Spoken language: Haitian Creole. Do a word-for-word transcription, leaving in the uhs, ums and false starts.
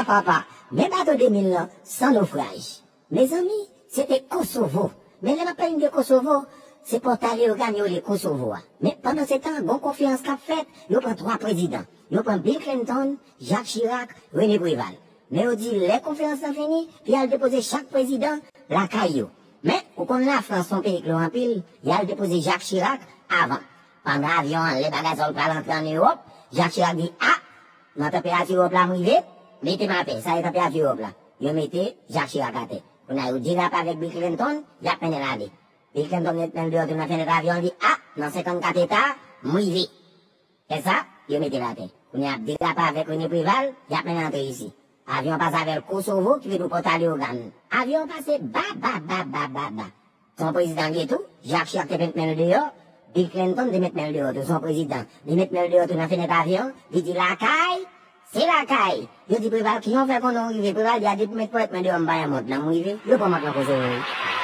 Papa, men bato de mil lan, san nofraj. Mezanmi, se te Kosovo. Men lè m ap pale de Kosovo, se Pòta Leyogàn yo rele Kosovo a. Men pandansetan, gon konferans k ap fèt, yo pran twa prezidan. Yo pran Bill Clinton, Jacques Chirac, René Préval. Men yo di lè konferans lan fini, pou y al depoze chak prezidan lakay yo. Men, ou konn Lafrans se yon peyi klo anpil, y al depoze Jacques Chirac avan. Pandan avyon an, lè bagay sa yo pral antre ann Ewòp, Jacques Chirac di, a, nan tanperati Ewòp la m rive, mete m atè, sa se tanperati Ewòp la. Yo mete Jacques Chirac atè. Kounye a yo derape avèk Bill Clinton, y ap mennen l ale. Bill Clinton met men l deyò tou nan fenèt avyon an, di, a, nan senkannkat eta, m rive. Fè sa, yo mete l atè. Kounye a ap derape avèk René Préval, y ap mennen antre isi. Avyon an pase avè l Kosovo, ki vle di Pòta Leyogàn. Avyon an pase ba, ba, ba, ba, ba, ba. Se yon prezidan li ye tou, Jacques Chirac te met men l deyò, Bill Clinton te met men l deyò tou, se yon prezidan. Li met men l deyò tou nan fenèt avyon, li di lakay, se lakay. Yo di Préval, kijan w fè konnen w rive? Préval di a depi w met ponyèt men deyò m pa yon mont nan, m rive. Yo pran mont nan Kosovo wi.